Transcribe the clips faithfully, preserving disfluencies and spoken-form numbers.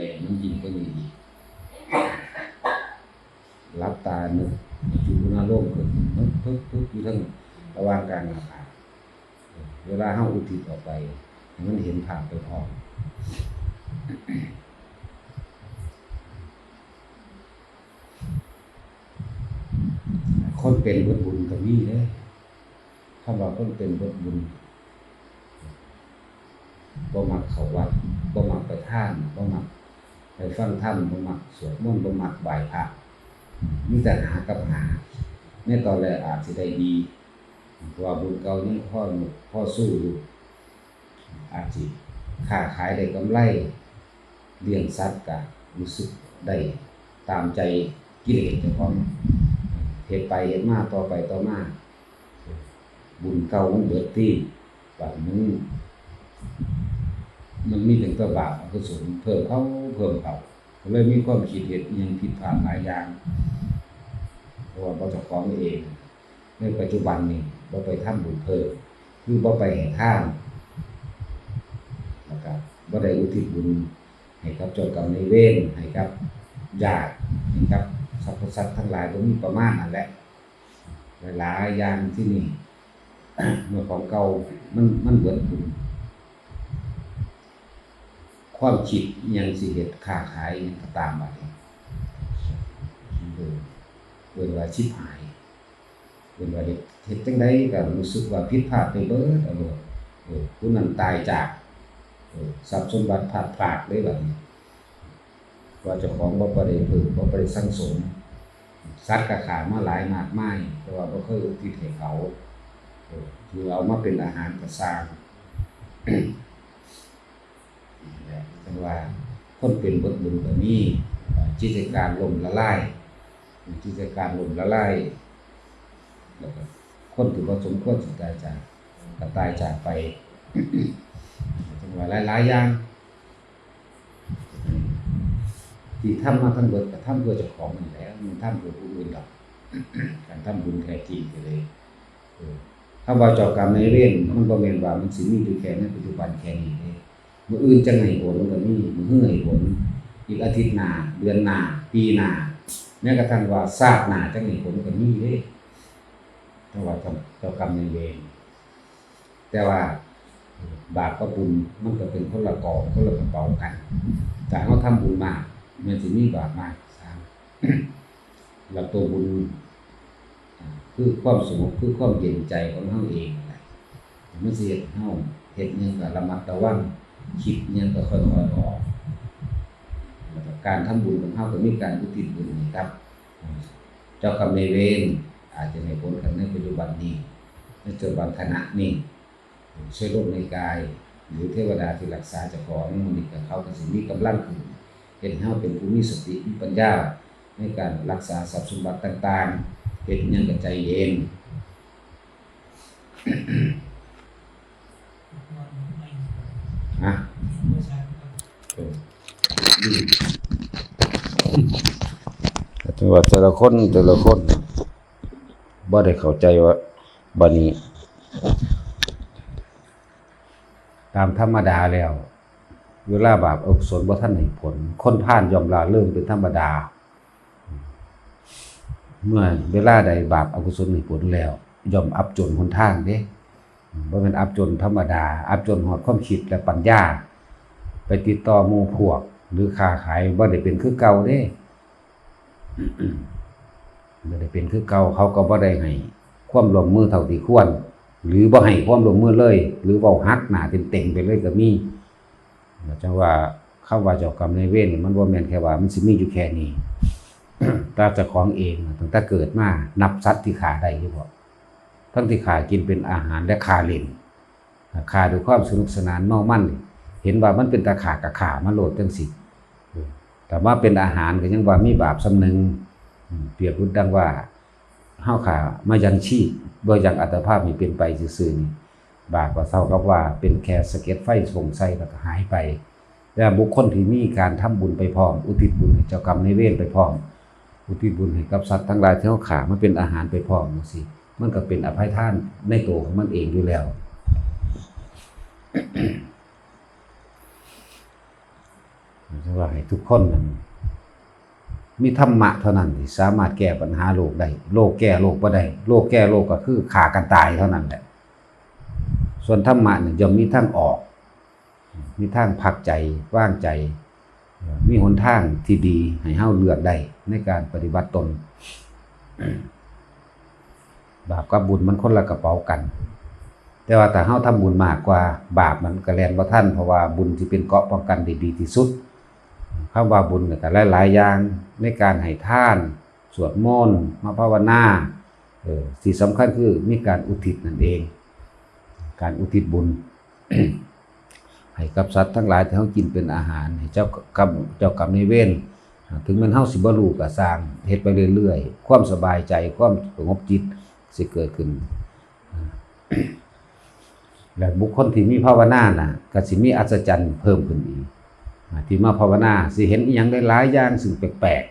มันยิ่งกว่านี้อีก หลับตานึกจุลนโลกเกิดขึ้นปึ๊บปึ๊บปึ๊บอยู่ทั้งระหว่างกลางหน้าผาก เวลาเฮาอุทิศออกไป ให้มันเห็นภาพไปพร้อม คนเป็นเบิดบุญก็มีเด้ คำว่าคนเป็นเบิดบุญ บ่มักเข้าวัด บ่มักไปทาน บ่มักไปฟังธรรม บ่มักสวดมนต์ บ่มักไหว้พระ มีแต่หากับหา ในตอนแรกอาจสิได้ดี เพราะว่าบุญเก่ายังพออยู่ พอสู้อยู่ อาจสิค้าขายได้กำไร เลี้ยงสัตว์ก็รู้สึกได้ตามใจกิเลสเจ้าของ เฮ็ดไปเฮ็ดมา ต่อไปต่อมา บุญเก่ามันเบิดตี้ บาดนี้ มันมีตั้งแต่บาปอกุศลเพิ่มเข้า เพิ่มเข้า ก็เลยมีความคิดเฮ็ดอิหยังผิดพลาดหลายอย่าง เพราะว่าบ่เจ้าของเอง ในปัจจุบันนี่บ่ไปทำบุญเพิ่ม คือบ่ไปให้ทาน แล้วก็บ่ได้อุทิศบุญให้กับเจ้ากรรมนายเวร ให้กับญาติ ให้กับสรรพสัตว์ทั้งหลาย บ่มีประมาณนั่นแหละ หลายๆอย่างที่นี่ เมื่อของเก่ามัน มันเบิดบุญ ความคิดอิหยังสิเฮ็ดค้าขายอิหยังก็ตามบัดนี้ เออ เอิ้นว่าชิบหาย เอิ้นว่าเฮ็ด เฮ็ดจั่งใดก็รู้สึกว่าผิดพลาดไปเบิดเอาโลด เออ ผู้นั้นตายจาก เออ ทรัพย์สมบัติพลัดพรากเลยบัดนี้ ว่าเจ้าของบ่ บ่ได้เพิ่ม บ่ บ่ได้สั่งสม สัตว์ก็ฆ่ามาหลายมากมาย แต่ว่าบ่เคยอุทิศให้เขา เออ ถือเอามาเป็นอาหารก็ซ่าง จั่งว่าคนเป็นเบิดบุญก็มี กิจการล้มละลาย กิจการล้มละลาย แล้วก็คนที่บ่สมควรสิตายจาก ก็ตายจากไป จั่งว่าหลายๆอย่าง ที่ทำมาทั้งเบิดก็ทำเพื่อเจ้าของนั่นแหละ มันทำเพื่อผู้อื่นดอก การทำบุญแท้จริงก็เลย เออ คำว่าเจ้ากรรมนายเวร มันบ่แม่นว่ามันสิมีอยู่แค่ในปัจจุบันแค่นี้เด้ มื้ออื่นจั่งให้ผลก็มี มื้อฮือให้ผล อีกอาทิตย์หน้า เดือนหน้า ปีหน้า แม้กระทั่งว่าชาติหน้าจั่งให้ผลก็มีเด้ แต่ว่าเจ้า เจ้ากรรมนายเวร แต่ว่าบาปกับบุญมันก็เป็นคนละกอง คนละกระเป๋ากัน ถ้าเฮาทำบุญมาก มันสิมีบาปมาก สาม แล้วตัวบุญ อ่า คือความสงบ คือความเย็นใจของเฮาเองนั่นแหละ มันสิเฮ็ดให้เฮาเฮ็ดหยังก็ระมัดระวัง คิดหยังก็ค่อยๆออก แล้วก็การทำบุญของเฮาก็มีการอุทิศบุญให้กับ อ่า เจ้ากรรมนายเวร อาจจะให้ผลกันในปัจจุบันนี้ ในปัจจุบันขณะนี้ ช่วยโรคในกาย หรือเทวดาที่รักษาเจ้าของ มื้อนี้ก็เขาก็สิมีกำลังขึ้น เฮ็ดให้เฮาเป็นผู้มีสติ มีปัญญา ในการรักษาทรัพย์สมบัติต่างๆ เฮ็ดหยังก็ใจเย็น นะ เออ แต่ว่าแต่ละคน แต่ละคน บ่ได้เข้าใจว่า บัดนี้ ตามธรรมดาแล้ว เวลาบาปอกุศลบ่ทันให้ผล คนพาลย่อมละเลิงเป็นธรรมดา เมื่อเวลาใดบาปอกุศลให้ผลแล้ว ย่อมอับจนหนทางเด้ บ่แม่นอับจนธรรมดา อับจนฮอดความคิดและปัญญา ไปติดต่อหมู่พวก หรือค้าขายบ่ได้เป็นคือเก่าเด้ บ่ได้เป็นคือเก่า เขาก็บ่ได้ให้ความร่วมมือเท่าที่ควร หรือบ่ให้ความร่วมมือเลย หรือเว้าหักหน้าเต็มๆไปเลยก็มี จั่งว่าคำว่าเจ้ากรรมนายเวรนี่มันบ่แม่นแค่ว่ามันสิมีอยู่แค่นี้ แต่เจ้าของเองตั้งแต่เกิดมานับสัตว์ที่ฆ่าได้อยู่บ่ ทั้งที่ฆ่ากินเป็นอาหารและฆ่าเล่น ฆ่าด้วยความสนุกสนานเมามัน เห็นว่ามันเป็นตาฆ่าก็ฆ่ามันโลดจั่งซี้ แต่ว่าเป็นอาหารก็ยังว่ามีบาปส่ำหนึ่ง เปรียบดุจดังว่า เฮาฆ่ามายังชีพ บ่ยังอัตภาพให้เป็นไปซื่อๆนี่ บาปก็เท่ากับว่าเป็นแค่สะเก็ดไฟส่องใส่แล้วก็หายไป แต่บุคคลที่มีการทำบุญไปพร้อม อุทิศบุญให้เจ้ากรรมนายเวรไปพร้อม อุทิศบุญให้กับสัตว์ทั้งหลายที่เฮาฆ่ามาเป็นอาหารไปพร้อมจั่งซี้ มันก็เป็นอภัยทานในตัวของมันเองอยู่แล้ว ว่าให้ทุกคนนั้นมีธรรมะเท่านั้นที่สามารถแก้ปัญหาโลกได้ โลกแก้โลกบ่ได้ โลกแก้โลกก็คือฆ่ากันตายเท่านั้นแหละ ส่วนธรรมะนี่ย่อมมีทางออก มีทางพักใจ วางใจ มีหนทางที่ดีให้เฮาเลือกได้ในการปฏิบัติตน บาปกับบุญมันคนละกระเป๋ากัน แต่ว่าถ้าเฮาทำบุญมากกว่า บาปมันก็แล่นบ่ทัน เพราะว่าบุญสิเป็นเกราะป้องกันได้ดีที่สุด คำว่าบุญเนี่ยก็หลายๆอย่าง ในการให้ทาน สวดมนต์ มาภาวนา เออ ที่สำคัญคือมีการอุทิศนั่นเอง การอุทิศบุญ ให้กับสัตว์ทั้งหลายที่เฮากินเป็นอาหาร ให้เจ้ากรรม เจ้ากรรมนายเวร ถึงแม้นเฮาสิบ่รู้ก็ซ่าง เฮ็ดไปเรื่อยๆ ความสบายใจ ความสงบจิตสิเกิดขึ้น และบุคคลที่มีภาวนาน่ะ ก็สิมีอัศจรรย์เพิ่มขึ้นอีก ที่มาภาวนาสิเห็นอีหยังหลายๆอย่างซึ่งแปลก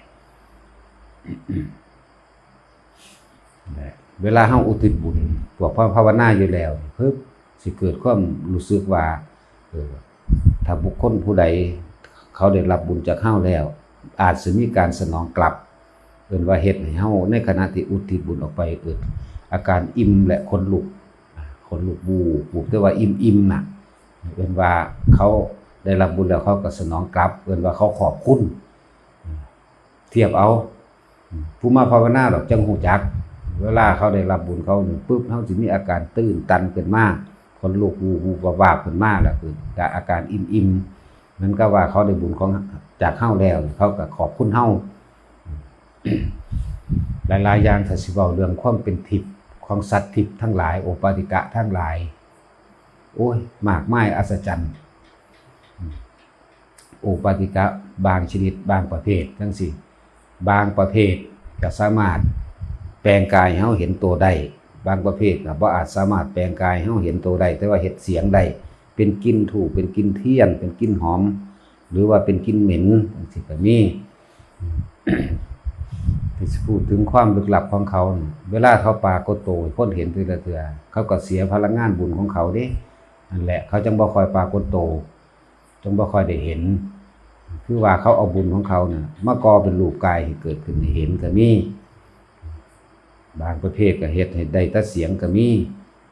ๆ เวลาเฮาอุทิศบุญ พวกพระภาวนาอยู่แล้วปึ๊บ สิเกิดความรู้สึกว่า เออ ถ้าบุคคลผู้ใดเขาได้รับบุญจากเฮาแล้ว อาจสิมีการสนองกลับ เอิ้นว่าเฮ็ดให้เฮาในขณะที่อุทิศบุญออกไป เกิดอาการอิ่มและขนลุก ขนลุกวูบ แต่ว่าอิ่มๆ น่ะ เอิ้นว่าเขาได้รับบุญแล้วเขาก็สนองกลับ เอิ้นว่าเขาขอบคุณ เทียบเอา ผู้มาภาวนาดอกจั่งฮู้จัก เวลาเขาได้รับบุญเขานี่ปึ๊บ เขาสิมีอาการตื้นตันขึ้นมา ขนลุก ฮู้ฮู้วาบวาบขึ้นมา แล้วคืออาการอิ่มๆ เหมือนกับว่าเขาได้บุญของ จากเฮาแล้ว เขาก็ขอบคุณเฮา หลายๆอย่าง ถ้าสิเว้าเรื่องความเป็นทิพย์ของสัตว์ทิพย์ทั้งหลาย โอปปาติกะทั้งหลาย โอ้ย มากมายอัศจรรย์ โอปปาติกะบางชนิดบางประเภทจั่งซี้ บางประเภทก็สามารถแปลงกายให้เฮาเห็นโตได้ บางประเภทก็บ่อาจสามารถแปลงกายให้เฮาเห็นโตได้ แต่ว่าเฮ็ดเสียงได้ เป็นกลิ่นธูป เป็นกลิ่นเทียน เป็นกลิ่นหอม หรือว่าเป็นกลิ่นเหม็นจั่งซี้ก็มี ที่สิพูดถึงความลึกลับของเขานี่ เวลาเขาปรากฏโตให้คนเห็นทีละเทื่อ เขาก็เสียพลังงานบุญของเขาเด้ นั่นแหละ เขาจั่งบ่ค่อยปรากฏโต จั่งบ่ค่อยได้เห็น คือว่าเขาเอาบุญของเขาน่ะ มาก่อเป็นรูปกายให้เกิดขึ้นให้เห็นก็มี บางประเภทก็เฮ็ดให้ได้แต่เสียงก็มี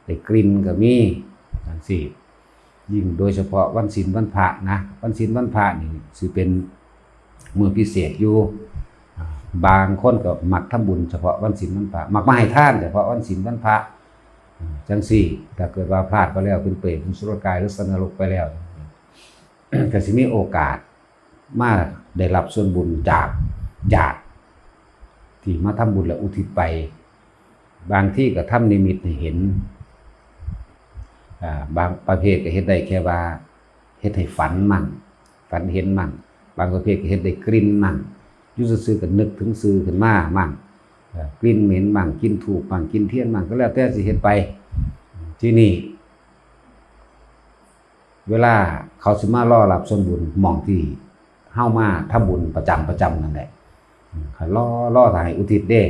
ได้กลิ่นก็มี จั่งซี้ ยิ่งโดยเฉพาะวันศีลวันพระนะ วันศีลวันพระนี่สิเป็นมื้อพิเศษอยู่ อ่า บางคนก็มักทำบุญเฉพาะวันศีลวันพระ มักมาให้ทานเฉพาะวันศีลวันพระ อ่า จั่งซี้ ถ้าเกิดว่าพลาดไปแล้ว เป็นเปรต เป็นอสุรกาย หรือสัตว์นรกไปแล้ว ก็สิมีโอกาส มาได้รับส่วนบุญจากญาติที่มาทำบุญและอุทิศไป บางทีก็ทำนิมิตให้เห็น อ่า บางประเภทก็เฮ็ดได้แค่ว่า เฮ็ดให้ฝันมั่ง ฝันเห็นมั่ง บางประเภทก็เฮ็ดได้กลิ่นมั่ง อยู่ซื่อๆก็นึกถึงชื่อขึ้นมามั่ง เอ่อ กลิ่นเหม็นมั่ง กลิ่นธูปมั่ง กลิ่นเทียนมั่ง ก็แล้วแต่สิเฮ็ดไป ทีนี้ เวลาเขาสิมารอรับส่วนบุญหม่องที่เฮามาทำบุญประจำประจำนั่นแหละ อืม เขารอ รอถ้าให้อุทิศเด้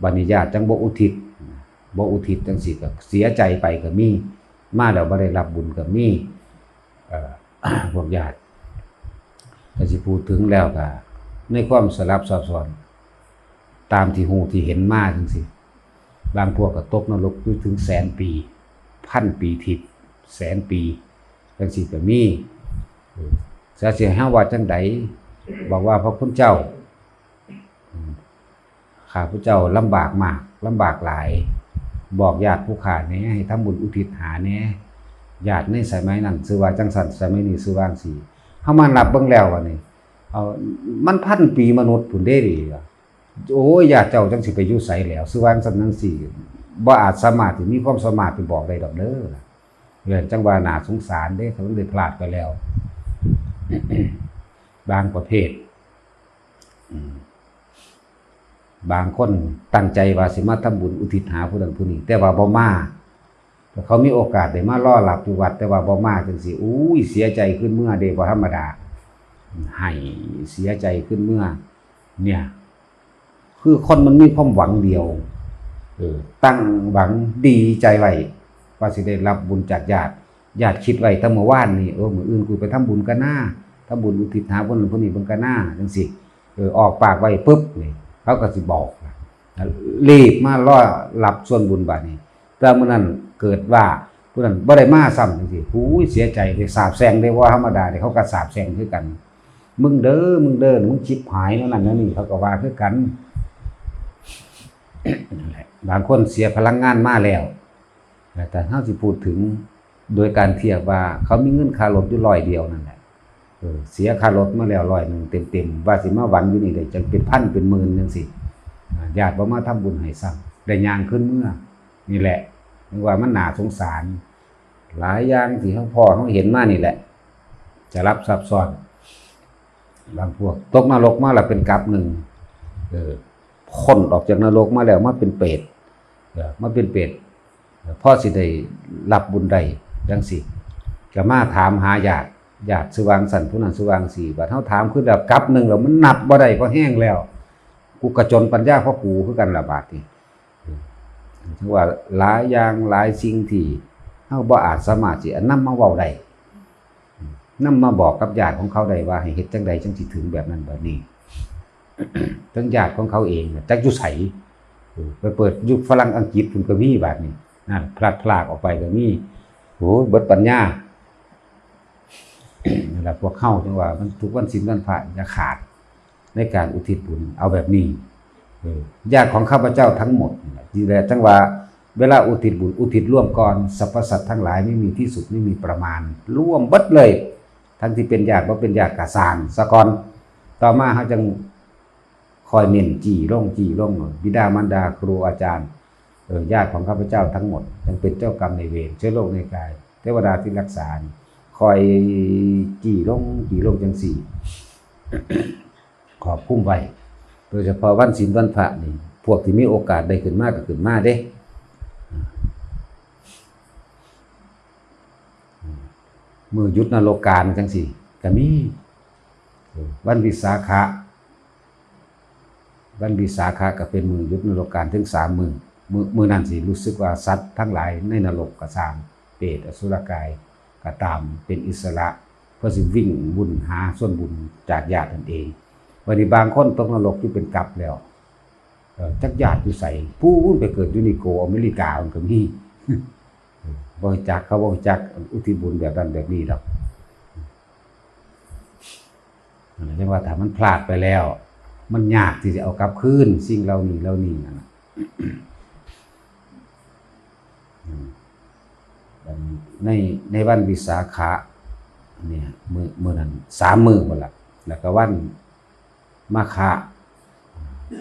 บัดนี้ญาติจั่งบ่อุทิศ บ่อุทิศจั่งซี้ก็เสียใจไปก็มี มาแล้วบ่ได้รับบุญก็มี เอ่อ พวกญาติ ก็สิพูดถึงแล้วก็ ในความสลับซับซ้อน ตามที่ฮู้ที่เห็นมาจั่งซี้ บางพวกก็ตกนรกอยู่ถึงแสนปี พันปีทิพย์ แสนปี จั่งซี้ก็มี เออ เสียเสียเฮาว่าจั่งใด บอกว่าพระคุณเจ้า อืม ข้าพเจ้าลำบากมาก ลำบากหลาย บอกญาติผู้ข้าแหน่ ให้ทำบุญอุทิศหาแหน่ ญาติในสมัยนั้นชื่อว่าจั่งซั้น สมัยนี้ชื่อว่าจั่งซี้ เฮามานับเบิ่งแล้วบัดนี้ เอา มันพันปีมนุษย์พู้นเด้ โอ้ย ญาติเจ้าจั่งสิไปอยู่ไสแล้ว ชื่อว่าจั่งซั้นจั่งซี้ บ่อาจสามารถที่มีความสามารถไปบอกได้ดอกเด้อ เรื่องจั่งว่าน่าสงสารเด้ ถ้ามันได้พลาดไปแล้ว บางประเภท อืม บางคนตั้งใจว่าสิมาทำบุญอุทิศหาผู้นั้นผู้นี้ แต่ว่าบ่มา แต่เขามีโอกาสได้มารอรับอยู่วัด แต่ว่าบ่มาจั่งซี้ อุ้ย เสียใจขึ้นเมือเด้ บ่ธรรมดา ไห้เสียใจขึ้นเมือ เนี่ย คือคนมันมีความหวังเดียว เออ ตั้งหวังดีใจไว้ ว่าสิได้รับบุญจากญาติ ญาติคิดไว้แต่เมื่อวานนี้ เออ มื้ออื่นกูไปทำบุญกันนา ทำบุญอุทิศหาผู้นั้นผู้นี้เพิ่นก็นาจังซี่ เออ ออกปากไว้ปุ๊บนี่ เขาก็สิบอกล่ะ รีบมารอรับส่วนบุญบาดนี้ แต่มื้อนั้นเกิดว่าผู้นั้นบ่ได้มาซ้ำจังซี่ หูย เสียใจเด้ สาปแช่งเด้ บ่ธรรมดาเด้ เขาก็สาปแช่งคือกัน มึงเด้อ มึงเด้อ มึงชิบหายแนวนั้นแนวนี้ เขาก็ว่าคือกัน นั่นแหละ บางคนเสียพลังงานมาแล้ว แต่ถ้าเราสิพูดถึงโดยการเทียบว่าเขามีเงินค่ารถอยู่ร้อยเดียวนั่นแหละ เออ เสียค่ารถมาแล้วร้อยหนึ่งเต็มๆ ว่าสิมาหวันอยู่นี่ได้จังเป็นพันเป็นหมื่นจังซี่ อ่า ญาติบ่มาทำบุญให้ซ้ำ ได้ย่างขึ้นเมือ นี่แหละ นึกว่ามันน่าสงสาร หลายอย่างที่เราพ้อเราเห็นมานี่แหละ จะรับซับซ้อน บางพวกตกนรกมาแล้วเป็นกลับหนึ่ง เออ พ้นออกจากนรกมาแล้วมาเป็นเปรต เออ มาเป็นเปรต เออ พอสิได้รับบุญได้จังซี่ ก็มาถามหาญาติ ญาติชื่อว่าจั่งซั่น ผู้นั้นชื่อว่าจั่งซี่ บัดเฮาถามขึ้นแล้วกลับหนึ่งแล้วมันนับบ่ได้ เพราะแฮงแล้ว กูก็จนปัญญาเพราะกูคือกันล่ะบาดนี้ เออ ถือว่าหลายอย่างหลายสิ่งที่เฮาบ่อาจสามารถสินำมาเว้าได้ นำมาบอกกับญาติของเขาได้ว่าให้เฮ็ดจั่งใดจั่งสิถึงแบบนั้นแบบนี้ ทั้งญาติของเขาเองน่ะจักอยู่ไส เออ ไปเปิดอยู่ฝรั่งอังกฤษพุ้นก็มีบาดนี้ นั่น พลัดพรากออกไปก็มี โอ้ เบิดปัญญา นั่นล่ะ พวกเฮาจั่งว่ามันทุกวันศีลวันพระอย่าขาดในการอุทิศบุญ เอาแบบนี้ เออ ญาติของข้าพเจ้าทั้งหมดนี่แหละ นี่แหละจั่งว่าเวลาอุทิศบุญ อุทิศร่วมก่อน สรรพสัตว์ทั้งหลายไม่มีที่สุดไม่มีประมาณ ร่วมเบิดเลย ทั้งที่เป็นญาติบ่เป็นญาติก็ซ่างซะก่อน ต่อมาเฮาจั่งคอยเน้นจี้ลง จี้ลง บิดามารดา ครูอาจารย์ เออ ญาติของข้าพเจ้าทั้งหมด ยังเป็นเจ้ากรรมนายเวร เชื้อโรคในกาย เทวดาที่รักษา คอยจี้ลง จี้ลงจั่งซี่ ขอบคุ้มไว้ โดยเฉพาะวันศีลวันพระนี่ พวกที่มีโอกาสได้ขึ้นมาก็ขึ้นมาเด้ มื้อหยุดนรกกลางจั่งซี้ก็มี วันวิสาขะ วันวิสาขะก็เป็นมื้อหยุดนรกกลางถึงสามมื้อ มื้อ มื้อนั้นสิรู้สึกว่าสัตว์ทั้งหลายในนรกก็ซ่าง เปรตอสุรกายก็ตาม เป็นอิสระ เพื่อสิวิ่งวุ่นหาส่วนบุญจากญาตินั่นเอง วันนี้บางคนตกนรกอยู่เป็นกับแล้ว เอ่อ จักญาติอยู่ไส ปู้นไปเกิดอยู่นิโกอเมริกามันก็มี บ่รู้จัก เขาบ่รู้จักอุทิศบุญแบบนั้นแบบนี้ดอก นั่นแหละ จั่งว่าถ้ามันพลาดไปแล้ว มันยากที่จะเอากลับคืนสิ่งเหล่านี้เหล่านี้นั่นน่ะ อืม ใน ในวันวิสาขะเนี่ย มื้อ มื้อนั้นสามมื้อพุ้นล่ะ แล้วก็วันมาฆะ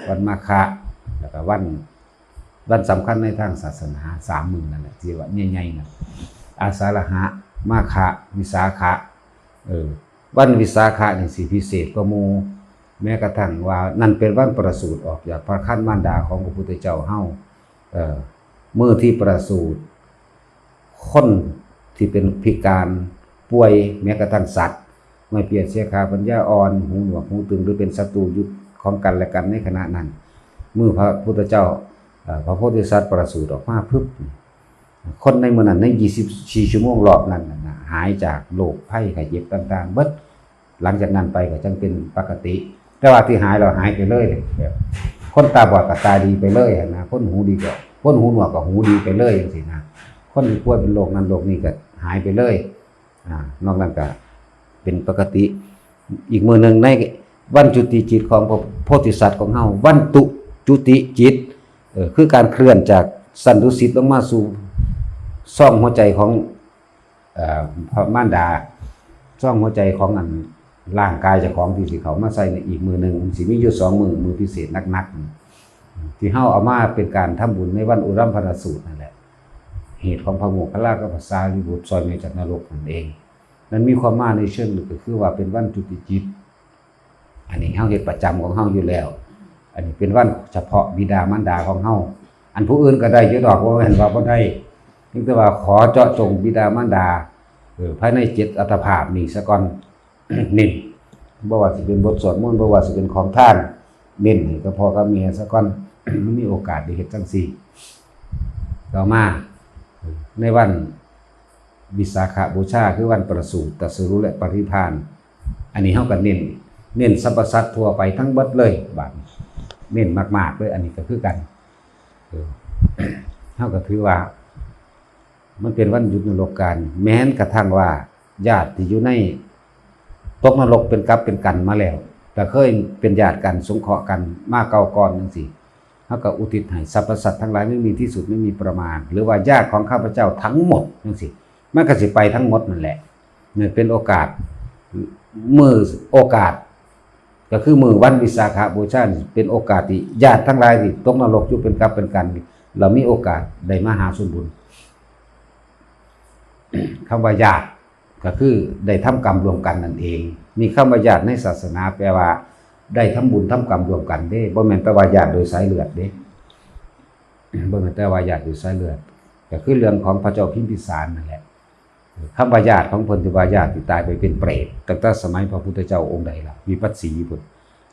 วันมาฆะ แล้วก็วัน วันสำคัญในทางศาสนาสามมื้อนั่นแหละ ที่ว่าใหญ่ๆนั่น อาสาฬหะ มาฆะ วิสาขะ เออ วันวิสาขะนี่สิพิเศษกว่าหมู่ แม้กระทั่งว่านั่นเป็นวันประสูติออกจากพระครรภ์มารดาของพระพุทธเจ้าเฮา เอ่อ มื้อที่ประสูติ คนที่เป็นพิการป่วย แม้กระทั่งสัตว์ ไม่เปียกเสียขา ปัญญาอ่อน หูหนวกหูตึง หรือเป็นศัตรูอยู่ของกันและกันในขณะนั้น มื้อพระพุทธเจ้า เอ่อ พระโพธิสัตว์ประสูติออกมาปุ๊บ คนในมื้อนั้น ในยี่สิบสี่ชั่วโมงรอบนั้นน่ะนะ หายจากโรคภัยไข้เจ็บต่างๆเบิด หลังจากนั้นไปก็จั่งเป็นปกติ แต่ว่าที่หายแล้วหายไปเลย แบบคนตาบอดก็ตาดีไปเลยหั้นนะ คนหูดีก็ คนหูหนวกก็หูดีไปเลยจั่งซี้นะ คนที่ป่วยเป็นโรคนั้นโรคนี้ก็หายไปเลย อ่า นอกนั้นก็เป็นปกติ อีกมื้อหนึ่งในวันจุติจิตของพระโพธิสัตว์ของเฮา วันตุจุติจิต เอ่อ คือการเคลื่อนจากชั้นดุสิตลงมาสู่ช่องหัวใจของ เอ่อ พระมารดา ช่องหัวใจของอันร่างกายเจ้าของที่สิเข้ามาใส่ในอีกมื้อหนึ่ง สิมีอยู่สองมื้อ มื้อพิเศษหนักๆ ที่เฮาเอามาเป็นการทำบุญในวันอุรัมภณสูตรนั่นแหละ เหตุของพระโมคคัลลากับพระสารีบุตรซอยแม่จากนรกนั่นเอง นั่นมีความหมายในเชิงลึกก็คือว่าเป็นวันจุติจิต อันนี้เฮาเฮ็ดประจำของเฮาอยู่แล้ว อันนี้เป็นวันเฉพาะบิดามารดาของเฮา อันผู้อื่นก็ได้อยู่ดอก บ่แม่นว่าบ่ได้ เพียงแต่ว่าขอเจาะจงบิดามารดา เออ ภายในเจ็ดอัตภาพนี้ซะก่อน เน้น บ่ว่าสิเป็นบทสวดมนต์ บ่ว่าสิเป็นของทาน เน้นให้กับพ่อกับแม่ซะก่อน มันมีโอกาสได้เฮ็ดจั่งซี้ ต่อมา ในวันวิสาขบูชา คือวันประสูติ ตรัสรู้ และปรินิพพาน อันนี้เฮาก็เน้น เน้นสรรพสัตว์ทั่วไปทั้งเบิดเลย บาดนี้เน้นมากๆเลย อันนี้ก็คือกัน เออ เฮาก็ถือว่า มันเป็นวันหยุดนรกกาล แม้นกระทั่งว่าญาติที่อยู่ใน ตกนรกเป็นกับเป็นกันมาแล้ว แต่เคยเป็นญาติกันสงเคราะห์กันมาเก่าก่อนจังซี้ เฮาก็อุทิศให้สรรพสัตว์ทั้งหลายไม่มีที่สุดไม่มีประมาณ หรือว่าญาติของข้าพเจ้าทั้งหมดจังซี้ มันก็สิไปทั้งหมดนั่นแหละ นี่เป็นโอกาส มื้อ โอกาส ก็คือมื้อวันวิสาขบูชานี่เป็นโอกาสที่ญาติทั้งหลายที่ตกนรกอยู่เป็นกับเป็นกัน เรามีโอกาสได้มาหาส่วนบุญ คำว่าญาติก็คือได้ทำกรรมร่วมกันนั่นเอง นี่คำว่าญาติในศาสนาแปลว่า ได้ทำบุญทำกรรมร่วมกันเด้ บ่แม่นแต่ว่าญาติโดยสายเลือดเด้ บ่แม่นแต่ว่าญาติโดยสายเลือด ก็คือเรื่องของพระเจ้าพิมพิสารนั่นแหละ คำว่าญาติของเพิ่นที่ว่าญาติที่ตายไปเป็นเปรต ตั้งแต่สมัยพระพุทธเจ้าองค์ใดล่ะ วิปัสสีพุทธ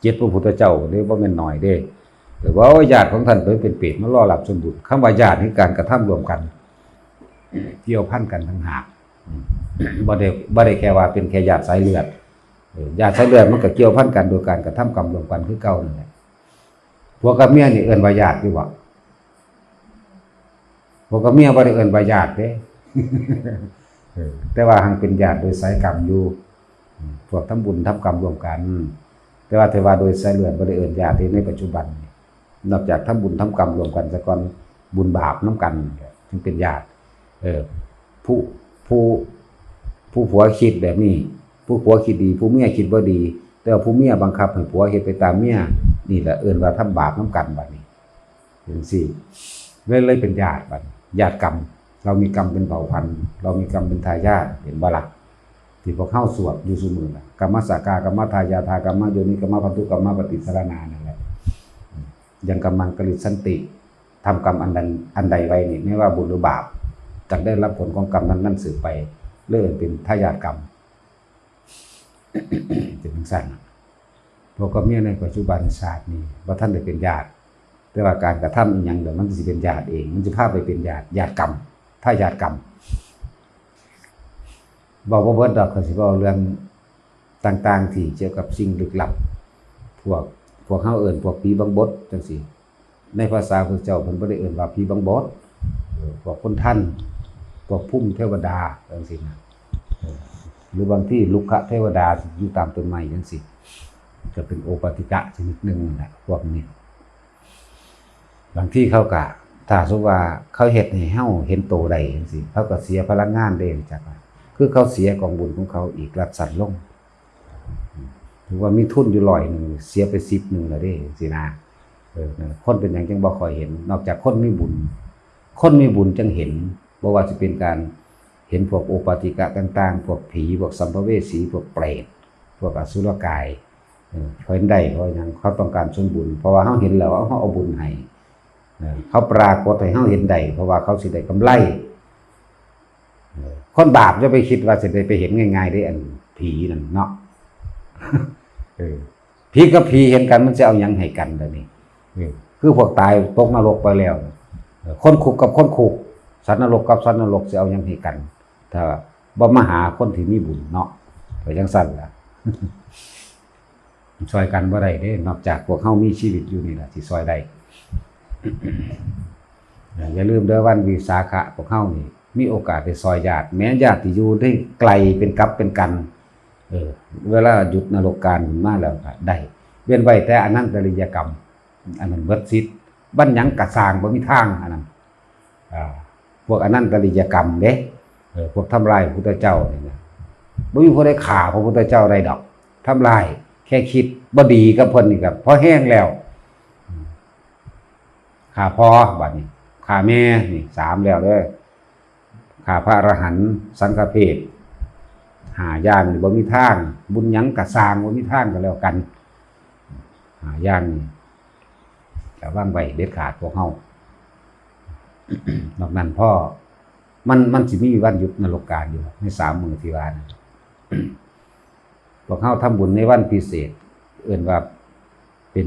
เจ็ดพระพุทธเจ้าเด้ บ่แม่นน้อยเด้ หรือว่าญาติของท่านไปเป็นเปรตมารอรับส่วนบุญ คำว่าญาติคือการกระทำร่วมกัน เกี่ยวพันกันต่างหาก อืม บ่ได้ บ่ได้แค่ว่าเป็นแค่ญาติสายเลือด เออ ญาติสายเลือดมันก็เกี่ยวพันกันโดยการกระทำกรรมร่วมกันคือเก่านั่นแหละ ผัวกับเมียนี่เอิ้นว่าญาติอยู่บ่ ผัวกับเมียบ่ได้เอิ้นว่าญาติเด้ เออ แต่ว่าหั้นเป็นญาติโดยสายกรรมอยู่ อืม พวกทำบุญทำกรรมร่วมกัน แต่ว่าถ้าว่าโดยสายเลือดบ่ได้เอิ้นญาติเด้ในปัจจุบันนี่ นอกจากทำบุญทำกรรมร่วมกันซะก่อน บุญบาปนำกัน ถึงเป็นญาติ เออ ผู้ ผู้ ผู้ผัวคิดแบบนี้ ผู้ผัวคิดดี ผู้เมียคิดบ่ดี แต่ว่าผู้เมียบังคับให้ผัวเฮ็ดไปตามเมีย นี่แหละเอิ้นว่าทำบาปนำกันบัดนี้ จังซี้ เลย เลยเป็นญาติบัดนี้ ญาติกรรม เรามีกรรมเป็นเผ่าพันธุ์ เรามีกรรมเป็นทายาท เห็นบ่ล่ะ ที่พวกเฮาสวดอยู่ซุมื้อน่ะ กรรมสากา กรรมทายาทา กรรมโยนิ กรรมพันธุ กรรมปฏิสรณา นั่นแหละ ยังกรรมังกริสสันติ ทำกรรมอันใด อันใดไว้นี่ ไม่ว่าบุญหรือบาป จักได้รับผลของกรรมนั้นๆสืบไป เลยเป็นทายาทกรรม เป็นจังซั่น ผัวกับเมียในปัจจุบันชาตินี้ บ่ทันได้เป็นญาติ แต่ว่าการกระทำอิหยังเดี๋ยวมันสิเป็นญาติเอง มันสิพาไปเป็นญาติ ญาติกรรม ทายาทกรรม เว้าบ่เบิดดอก ข้อยสิเว้าเรื่องต่างๆที่เกี่ยวกับสิ่งลึกลับ พวก พวกเฮาเอิ้นพวกผีบังบดจังซี้ ในภาษาพุทธเจ้าเพิ่นบ่ได้เอิ้นว่าผีบังบด เออ พวกคนทัน พวกภูมิเทวดาจังซี้นะ เออ หรือบางทีรุกขเทวดาอยู่ตามต้นไม้จังซี้ ก็เป็นโอปาติกะชนิดหนึ่งนั่นแหละ พวกนี้ บางทีเขาก็ ถ้าสมมุติว่าเขาเฮ็ดให้เฮาเห็นโตได้จังซี้ เขาก็เสียพลังงานเด้ จักว่า คือเขาเสียกองบุญของเขาอีก ลัดสั้นลง ถือว่ามีทุนอยู่ร้อยหนึ่ง เสียไปสิบหนึ่งแล้วเด้ จังซี้นะ เออ นั่นแหละ คนเป็นหยังจังบ่ค่อยเห็น นอกจากคนมีบุญ คนมีบุญจังเห็น บ่ว่าสิเป็นการเห็นพวกโอปาติกะต่างๆ พวกผี พวกสัมภเวสี พวกเปรต พวกอสุรกาย เออ เขาเห็นได้ เพราะหยัง เขาต้องการส่วนบุญ เพราะว่าเขาเห็นแล้วเขาเอาบุญให้ เออ เขาปรากฏให้เขาเห็นได้ เพราะว่าเขาสิได้กำไร เออ คนบาปอย่าไปคิดว่าสิได้ไปเห็นง่ายๆเด้ อันผีนั่นเนาะ เออ ผีกับผีเห็นกันมันสิเอาหยังให้กันเดี๋ยวนี้ เออ คือพวกตายตกนรกไปแล้ว เออ คนคุกกับคนคุก สัตว์นรกกับสัตว์นรกสิเอาหยังให้กัน ถ้าบ่มาหาคนที่มีบุญเนาะ ไปจังซั่นล่ะ ซอยกันบ่ได้เด้ นอกจากพวกเฮามีชีวิตอยู่นี่ล่ะสิซอยได้ อย่าลืมเด้อ วันวิสาขะพวกเฮานี่มีโอกาสได้ซอยญาติ แม้ญาติที่อยู่ได้ไกลเป็นกับเป็นกัน เออ เวลาหยุดนรกกาลขึ้นมาแล้วก็ได้ เว้นไว้แต่อนันตริยกรรม อันนั้นเบิดสิทธิ์ บัดหยังกะซ่าง บ่มีทาง อันนั้น อ่า พวกอนันตริยกรรมเด้ เออ พวกทำลายพระพุทธเจ้านี่นะ บ่มีผู้ใดฆ่าพระพุทธเจ้าได้ดอก ทำลาย แค่คิดบ่ดีกับเพิ่นนี่ก็พอแฮงแล้ว ฆ่าพ่อ บัดนี้ ฆ่าแม่ นี่ สามแล้วเด้อ ฆ่าพระอรหันต์ สังฆเพศ ห้าอย่างนี่บ่มีทาง บุญหยังกะซ่าง บ่มีทางก็แล้วกัน ห้าอย่างนี่ ระวังไว้เด็ดขาดพวกเฮา นอกนั้นพอ มัน มันสิมีวันหยุดนรกกาลอยู่ในสามมื้อที่ว่านะ พวกเฮาทำบุญในวันพิเศษ เอิ้นว่าเป็น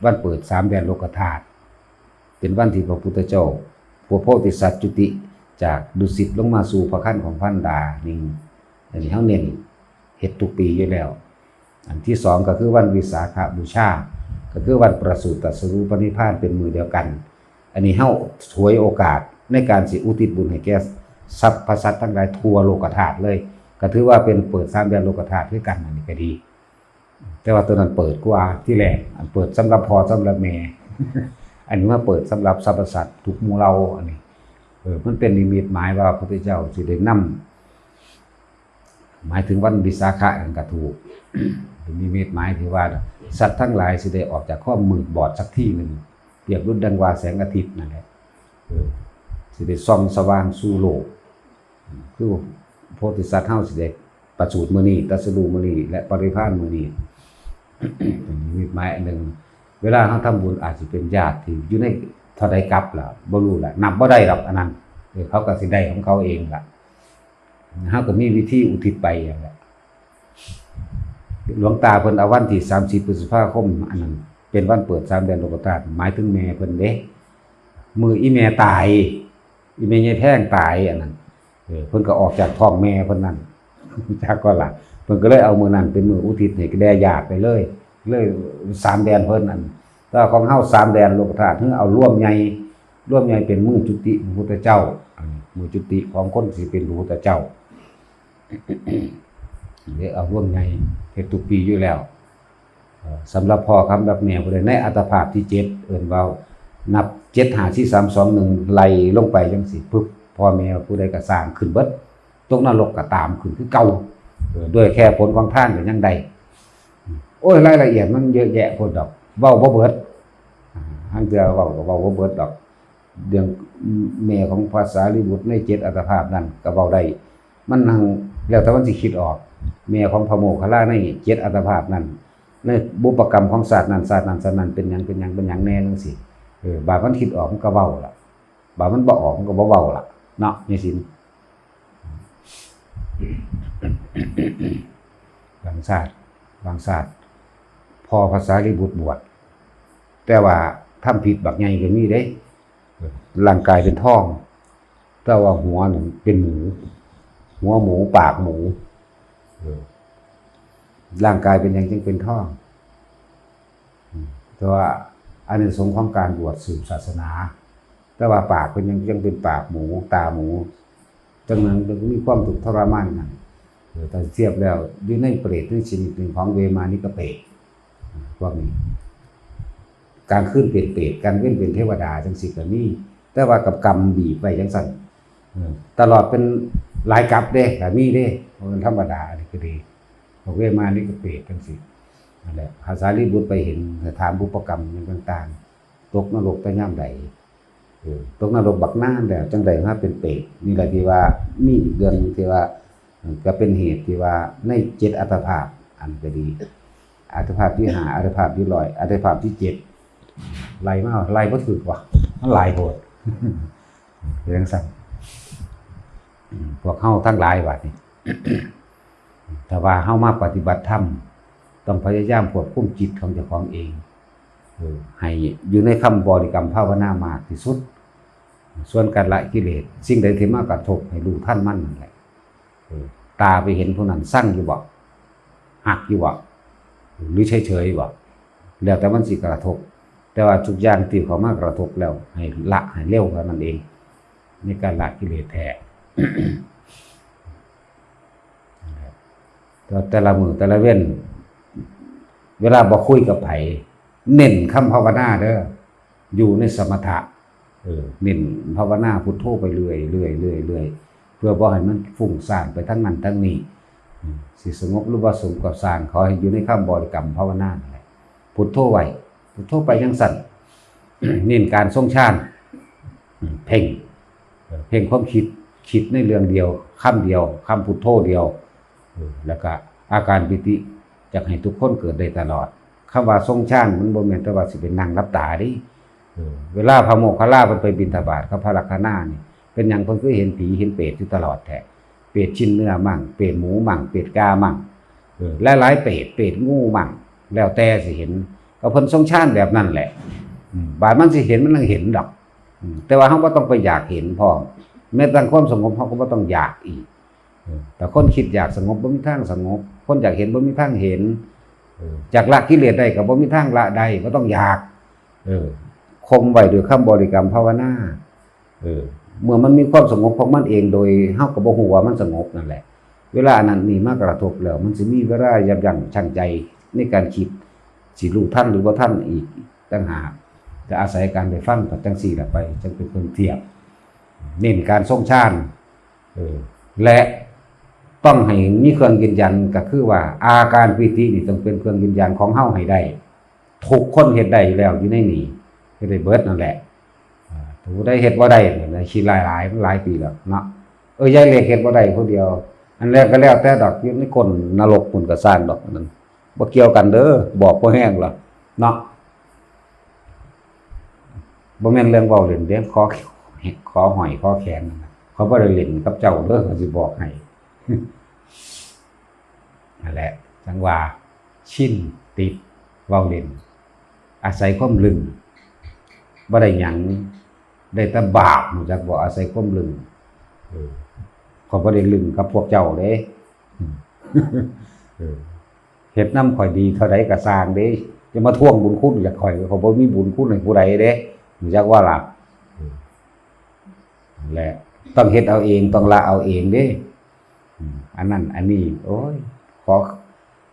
วันเปิดสามแดนโลกธาตุ เป็นวันที่พระพุทธเจ้า พระโพธิสัตว์จุติจากดุสิตลงมาสู่พระคันของมารดานี่ อันนี้เฮาเน้น เฮ็ดทุกปีอยู่แล้ว อันที่สองก็คือวันวิสาขบูชา ก็คือวันประสูติตรัสรู้ปรินิพพานเป็นมื้อเดียวกัน อันนี้เฮาฉวยโอกาสในการสิอุทิศบุญให้แก่สรรพสัตว์ทั้งหลายทั่วโลกธาตุเลย ก็ถือว่าเป็นเปิดสามแดนโลกธาตุคือกัน อันนี้ก็ดี แต่ว่าตัวนั้นเปิดกว่าที่แรก อันเปิดสำหรับพ่อสำหรับแม่ อันนี้มาเปิดสำหรับสรรพสัตว์ทุกหมู่เหล่า อันนี้ เออ มันเป็นนิมิตหมายว่าพระพุทธเจ้าสิได้นำ หมายถึงวันวิสาขะนั่นก็ถูก เป็นนิมิตหมายที่ว่าสัตว์ทั้งหลายสิได้ออกจากความมืดบอดสักทีหนึ่ง เปรียบดุจดังว่าแสงอาทิตย์นั่นแหละ เออ สิได้ส่องสว่างสู่โลก คือโพธิสัตว์เฮาสิได้ประสูติมื้อนี้ ตรัสรู้มื้อนี้ และปรินิพพานมื้อนี้ เป็นนิมิตหมายอันหนึ่ง เวลาเฮาทำบุญอาจสิเป็นญาติที่อยู่ในเท่าใดกับล่ะ บ่รู้ล่ะ นับบ่ได้ดอกอันนั้น เออ เขาก็สิได้ของเขาเองล่ะ เฮาก็มีวิธีอุทิศไปอย่างเงี้ย หลวงตาเพิ่นเอาวันที่สามสิบพฤษภาคม อันนั้นเป็นวันเปิดสามแดนโลกธาตุ หมายถึงแม่เพิ่นเด้ มื้ออีแม่ตาย อีแม่ยายแพงตายอันนั้น เออ เพิ่นก็ออกจากท้องแม่เพิ่นนั่น จักก็ล่ะ เพิ่นก็เลยเอามื้อนั้นเป็นมื้ออุทิศให้แด่ญาติไปเลย เลยสามแดนเพิ่นนั่น แต่ของเฮาสามแดนโลกธาตุ คือเอารวมใหญ่ รวมใหญ่เป็นมื้อจุติพระพุทธเจ้า อันนี้มื้อจุติของคนสิเป็นพระพุทธเจ้า เรียกเอารวมใหญ่ เฮ็ดทุกปีอยู่แล้ว เอ่อ สำหรับพ่อคำ สำหรับแม่ผู้ใด ในอัตภาพที่เจ็ด เอิ้นว่านับ เจ็ด ห้า สี่ สาม สอง หนึ่ง ไล่ลงไปจังซี้ ปึ๊บ พ่อแม่ผู้ใดก็สร้างขึ้นเบิด ตกนรกก็ตามขึ้นคือเก่า เออ ด้วยแค่ผลของทานก็ยังได้ โอ้ย รายละเอียดมันเยอะแยะโพดดอก เว้าบ่เบิด อ่า ลางเทื่อเว้าก็เว้าบ่เบิดดอก เรื่องแม่ของพระสารีบุตรในเจ็ดอัตภาพนั่นก็เว้าได้ มันนั่ง แล้วแต่มันสิคิดออก แม่ของพระโมคคัลลาในเจ็ดอัตภาพนั่น ในบุพกรรมของชาตินั้น ชาตินั้น ชาตินั้น เป็นหยัง เป็นหยัง เป็นหยังแน่จังซี้ เออ บาดมันคิดออกมันก็เว้าล่ะ บาดมันบ่ออกมันก็บ่เว้าล่ะ เนาะ ยายสิน บางชาติ บางชาติ พ่อพระสารีบุตรบวช แต่ว่าทำผิดบักใหญ่ก็มีเด้ ร่างกายเป็นทอง แต่ว่าหัวนั่นเป็นหมู หัวหมู ปากหมู เออ ร่างกายเป็นหยังจึงเป็นทอง อืม แต่ว่าอานิสงส์ของการบวชสืบศาสนา แต่ว่าปากเป็นหยังจึงเป็นปากหมู ตาหมู จังนั้นมันมีความทุกข์ทรมานนั่น เออ ถ้าเทียบแล้วอยู่ในเปรตในชนิดหนึ่งของเวมานิกเปรต พวกนี้ กลางคืนเป็นเปรต กลางเว็นเป็นเทวดาจังซี้ก็มี แต่ว่ากับกรรมบีบไว้จังซั่น เออ ตลอดเป็นหลายกัปเด้ ก็มีเด้ บ่แม่นธรรมดา อันนี้ก็ดี พวกเวมานิกเปรตจังซี้ นั่นแหละ พระสารีบุตรไปเห็น ถามบุพกรรมหยังต่างๆ ตกนรกแต่ยามใด เออ ตกนรกบักนานแล้ว จังใดมาเป็นเปรต นี่แหละที่ว่ามีอีกเรื่องหนึ่งที่ว่า เออ ก็เป็นเหตุที่ว่าในเจ็ดอัตภาพ อันก็ดี อัตภาพที่ห้า อัตภาพที่ร้อย อัตภาพที่เจ็ด ไล่มา ไล่บ่ถูกว่ะ มันหลายโพด เป็นจังซั่น อืม พวกเฮาทั้งหลายบาดนี้ ถ้าว่าเฮามาปฏิบัติธรรม ต้องพยายามควบคุมจิตของเจ้าของเอง เออ ให้อยู่ในคำบริกรรมภาวนามากที่สุด ส่วนการละกิเลส สิ่งใดที่มากระทบให้รู้ทันมันนั่นแหละ เออ ตาไปเห็นผู้นั้นซังอยู่บ่ ฮักอยู่บ่ หรือเฉยๆบ่ แล้วแต่มันสิกระทบ แต่ว่าทุกอย่างที่เข้ามากระทบแล้ว ให้ละให้เร็วเท่านั้นเอง ในการละกิเลสแท้ แต่ แต่ละมื้อแต่ละเว็น เวลาบ่คุยกับไผ เน้นคำภาวนาเด้อ อยู่ในสมถะ เออ เน้นภาวนาพุทโธไปเรื่อยๆ เรื่อยๆ เรื่อยๆ เพื่อบ่ให้มันฟุ้งซ่านไปทางนั้นทางนี้ อืม สิสงบหรือบ่สงบก็ซ่าง ขอให้อยู่ในคำบริกรรมภาวนานั่นแหละ พุทโธไว้ พุทโธไปจังซั่น เน้นการทรงฌาน อืม เพ่ง เออ เพ่งความคิด คิดในเรื่องเดียว คำเดียว คำพุทโธเดียว เออ แล้วก็อาการปีติ อยากให้ทุกคนเกิดได้ตลอด คำว่าทรงฌานมันบ่แม่นแต่ว่าสิไปนั่งหลับตาเด้ เออ เวลาพระโมคคัลลาเพิ่นไปบิณฑบาตกับพระลักขณานี่ เป็นหยังเพิ่นคือเห็นผีเห็นเปรตอยู่ตลอดแท้ เปรตชิ้นเนื้อมั่ง เปรตหมูมั่ง เปรตกามั่ง เออ หลายๆ เปรต เปรตงูมั่ง แล้วแต่สิเห็น ก็เพิ่นทรงฌานแบบนั้นแหละ อืม บาดมันสิเห็นมันยังเห็นดอก อืม แต่ว่าเฮาบ่ต้องไปอยากเห็นพร้อม แม้แต่ความสงบเฮาก็บ่ต้องอยากอีก เออ แต่คนคิดอยากสงบบ่มีทางสงบ คนอยากเห็นบ่มีทางเห็น เออ จากละกิเลสได้ก็บ่มีทางละได้ บ่ต้องอยาก เออ ข่มไว้ด้วยคำบริกรรมภาวนา เออ เมื่อมันมีความสงบของมันเองโดยเฮาก็บ่ฮู้ว่ามันสงบนั่นแหละ เวลาอันนั้นนี่มากระทบแล้ว มันสิมีเวลายับยั้งชั่งใจในการคิด สิรู้ทันหรือบ่ทันอีกต่างหาก จะอาศัยการได้ฟังไปจั่งซี้ล่ะไป จั่งเป็นเครื่องเทียบ เน้นการทรงฌาน เออ และต้องให้มีเครื่องยืนยันก็คือว่า อาการปีตินี่ต้องเป็นเครื่องยืนยันของเฮาให้ได้ ทุกคนเฮ็ดได้อยู่แล้วอยู่ในนี่ เฮ็ดได้เบิดนั่นแหละ อ่า ผู้ใดเฮ็ดบ่ได้นั่นนะ ขี้ร้ายหลาย มันหลายปีแล้วเนาะ เออ ยายเล็กเฮ็ดบ่ได้ผู้เดียว อันแรกก็แล้วแต่ดอก อยู่ในก้นนรกพุ้นก็ซ่างดอก อันนั้นบ่เกี่ยวกันเด้อ บอกบ่แฮงหรอกเนาะ บ่แม่นเรื่องเว้าเล่นเด้ ขอ ขอห้อยขอแขนนั่นน่ะ เขาบ่ได้เล่นกับเจ้าเด้อ เขาสิบอกให้ นั่นแหละ จั่งว่าชินติดเว้าเล่น อาศัยความลึง บ่ได้หยัง ได้แต่บาป รู้จักบ่ อาศัยความลึง เออ ข้อยบ่ได้ลึงกับพวกเจ้าเด้ เออ เฮ็ดนำข้อยดีเท่าใดก็ซ่างเด้ อย่ามาทวงบุญคุณจากข้อย ข้อยบ่มีบุญคุณให้ผู้ใดเด้ รู้จักว่าล่ะ เออ นั่นแหละ ต้องเฮ็ดเอาเอง ต้องละเอาเองเด้ อืม อันนั้น อันนี้ โอ้ย ขอ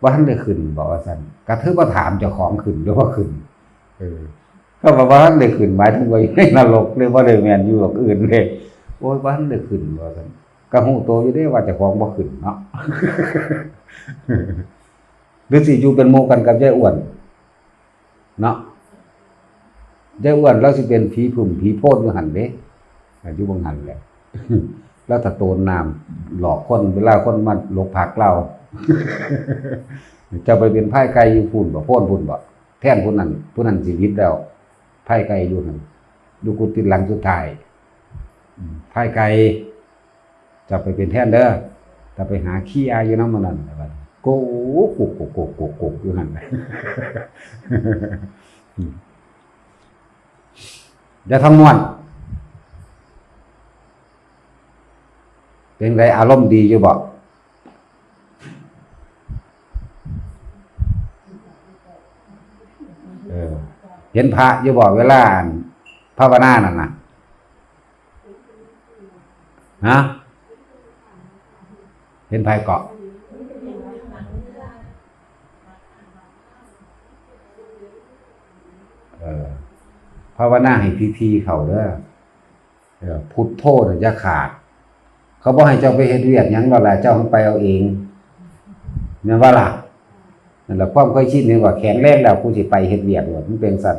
บ่ทันได้ขึ้นบ่ว่าซั่น กะถือว่าถามเจ้าของขึ้นหรือว่าขึ้น เออ ถ้าว่าบ่ทันได้ขึ้น หมายถึงว่าอยู่ในนรกเลย บ่ได้แม่นอยู่ดอกอื่นเลย โอ้ย บ่ทันได้ขึ้นว่าซั่น ก็ฮู้โตอยู่เด้ว่าเจ้าของบ่ขึ้นเนาะ หรือสิอยู่เป็นหมู่กันกับยายอ้วน เนาะ ยายอ้วนลาวสิเป็นผีผุ่มผีโพนอยู่หั่นเด้ อยู่บังหั่นแหละ ลาวถ้าโตนน้ำหลอกคน เวลาคนมาหลบภักลาว เจ้าไปเป็นพายไก่อยู่พุ้นบ่ โพนพุ้นบ่ แทนผู้นั้น ผู้นั้นสิหวิดแล้ว พายไก่อยู่หั่น อยู่กุฏิหลังสุดท้าย อืม พายไก่ เจ้าไปเป็นแทนเด้อ เจ้าไปหาเคลียร์อยู่นำหมู่นั้น โกก โกก โกก โกก โกก อยู่หั่น อย่าทำม่วน เป็นไง อารมณ์ดีอยู่บ่ เออ เห็นพระอยู่บ่ เวลาอันภาวนานั่นน่ะ ฮะ เห็นไผเกาะ เออ ภาวนาให้ทีๆเข้าเด้อ เออ พุทโธน่ะอย่าขาด เขาบ่ให้เจ้าไปเฮ็ดเวียกหยังดอกล่ะ เจ้าไปเอาเอง แม่นบ่ล่ะ นั่นล่ะ ความเคยชินนี่ว่าแข็งแรงแล้ว กูสิไปเฮ็ดเวียกโลด มันเป็นซั่น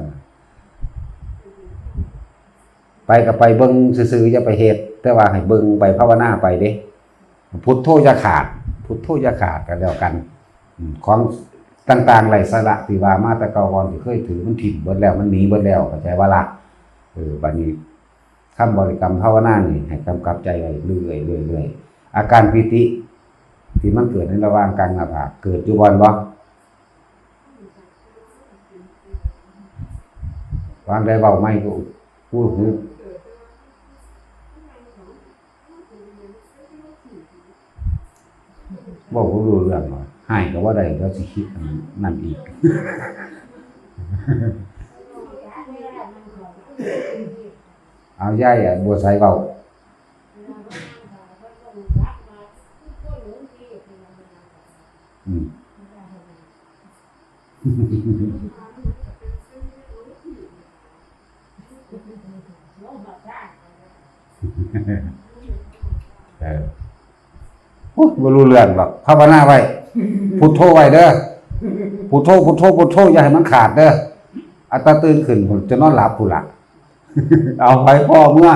ไปก็ไปเบิ่งซื่อๆ อย่าไปเฮ็ด แต่ว่าให้เบิ่งไป ภาวนาไปเด้ พุทโธอย่าขาด พุทโธอย่าขาดก็แล้วกัน อืม ของต่างๆ ไร้สาระที่ว่ามาแต่เก่าก่อนที่เคยถือ มันถิ่มเบิดแล้ว มันหนีเบิดแล้ว เข้าใจบ่ล่ะ เออ บัดนี้ คำบริกรรมภาวนานี่ให้กำกับใจไว้เรื่อยๆ เรื่อยๆ อาการปีติที่มันเกิดในระหว่างกลางหน้าผาก เกิดอยู่บ่อนบ่ วางได้เว้าไม่ก็พูดหู เว้าบ่รู้เรื่องหรอก ให้ก็ว่าได้ แล้วสิคิดอันนั้นอีก เอายายอะ บัวใสเว้า อืม เออ โอ้ย บ่รู้เรื่องหรอก ภาวนาไว้ พุทโธไว้เด้อ พุทโธ พุทโธ พุทโธ อย่าให้มันขาดเด้อ อัตตาตื่นขึ้น จะนอนหลับพุ้นล่ะ เอาไปพ่อเมื่อ